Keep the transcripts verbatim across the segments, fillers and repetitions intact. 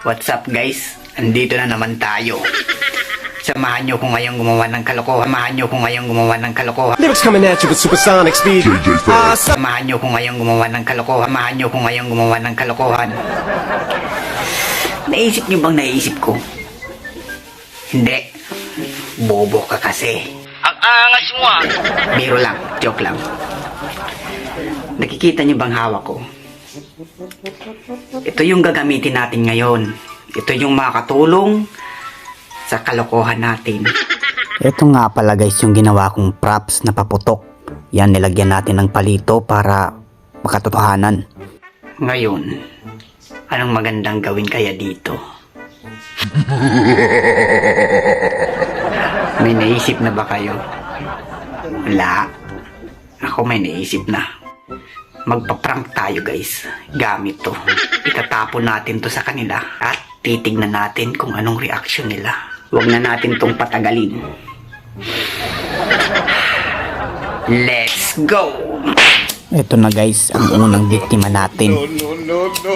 What's up, guys? Andito na naman tayo. Samahan niyo ko ngayong gumawa ng kalokohan. Samahan niyo ko ngayong gumawa ng kalokohan. Lyrics coming at you with supersonic speed. Ah, sa- Samahan niyo ko ngayong gumawa ng kalokohan. Samahan niyo ko ngayong gumawa ng kalokohan. Naisip niyo bang naisip ko? Hindi. Bobo ka kasi. Ang angas mo, ah! Biro lang, joke lang. Nakikita niyo bang hawak ko? Ito yung gagamitin natin ngayon. Ito yung makakatulong sa kalokohan natin. Ito nga pala, guys, yung ginawa kong props na paputok. Yan, nilagyan natin ng palito para makatotohanan. Ngayon, anong magandang gawin kaya dito? May naisip na ba kayo? Wala. Ako may naisip na. Magpa-prank tayo, guys. Gamit 'to. Itatapon natin 'to sa kanila at titignan natin kung anong reaksyon nila. Huwag na natin 'tong patagalin. Let's go! Ito na, guys, ang unang biktima natin. No, no, no, no.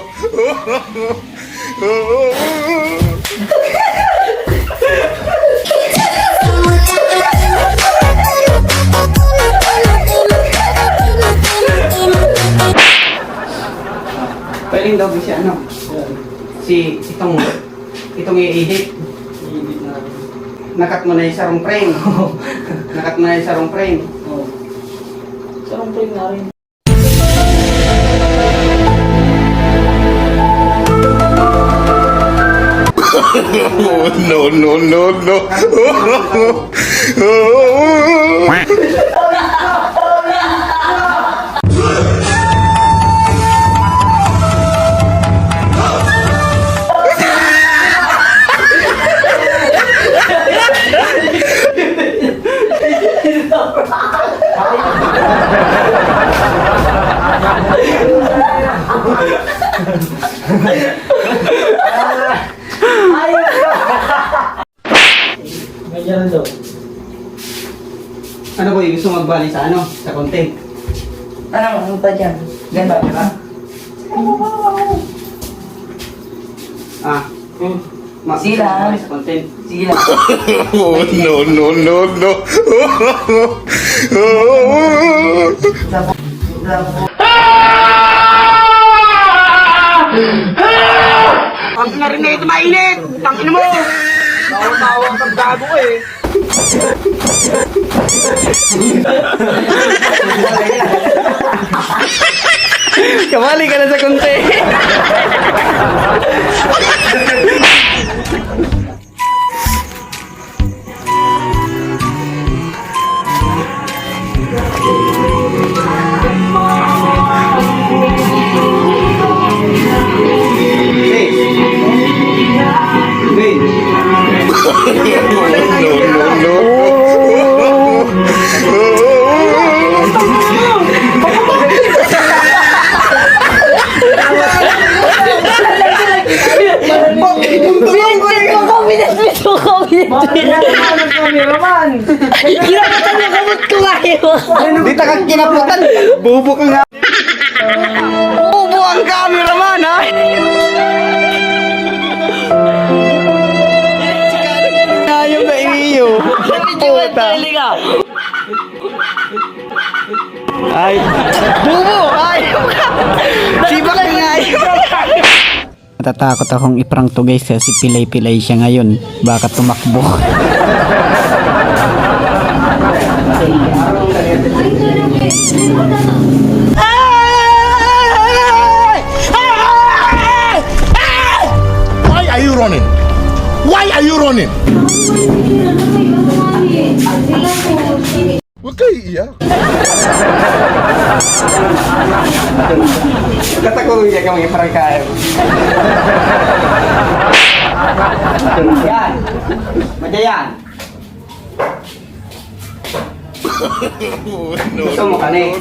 Pwedeng daw siya, ano? Si itong, itong i-edit. I-edit na. Nakat mo na yung sarong frame. Nakat mo na yung sarong frame. Oo. Sarong frame na rin. No, no, no, no. Ganyan daw. Ano, boy? Gusto mo magbalik sa ano? Sa content? Ano? Ano pa dyan? Ganda, di ba? Ah. Hmm. Ma-, Sila. Sa content. Sige lang. No, no, no, no. Ang na rin na ito, mainit! Tangin mo! Tawa-tawa kang gago eh. Kamali ka na sa konti. Pinagpit mo kami, pinagpit mo kami. Bakit na naman ang cameraman? Kinapatan mo kamot ko, ayaw. Di ta ka kinaputan. Bobo ka nga. Bobo ang cameraman, ha? Ayaw na iyo. Puta. Ay. Bobo! Ayaw ka! Sibak ka nga, ayaw ka! Natatakot akong i-prank 'to, guys, kasi pilay-pilay siya ngayon. Baka tumakbo. Why are you running? Why are you running? Huwag kayo iiyak. Katakulong niya kami, parang kayo. Yan. Madya yan. Gusto mo kani?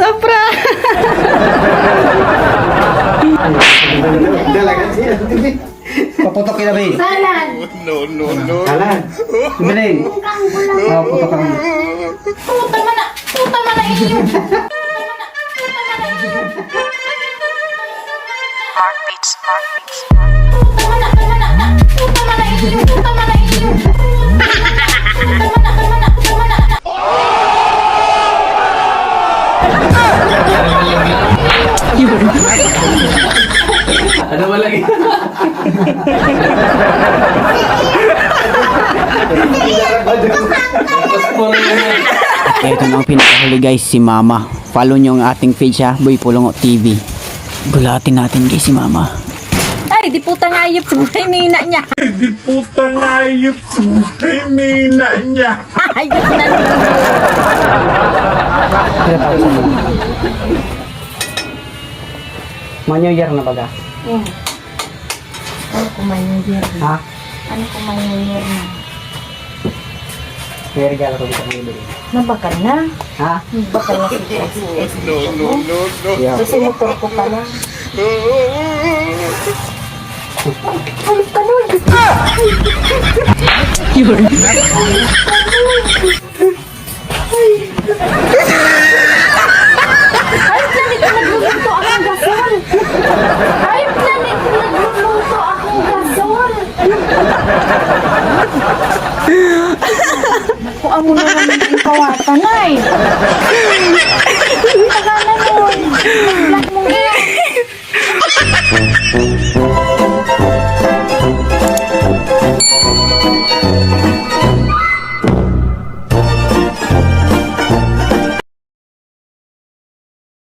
Opra! Dalagan siya. Paputok kita, be. Salan! No, no, no. Salan. Dali. Paputok ang... Puta man na! Puta man na iyo! Puta man na! Puta man na iyo! Mark Beats, Mark Beats, Mark Beats. Ano ba lagi? Ito na ang pinakahuli, guys, si Mama. Follow nyo ang ating page, ha, Boy Pulungo T V. Gulatin natin, guys, si Mama. Ay, di puta nga ayop sa buhay, may ina niya. Ay, di puta nga ayop sa buhay, may ina niya. Ayop na. Manyo year na baga? Hmm. Ano kung may New Year na? Ha? Ano kung may New Year na? May regalo ko dito kang bibili. Nabakal na? Ha? Nabakal na si Jess. No, no, no, no. Yeah. Kasi motor ko pala. Ay, ano? Yun.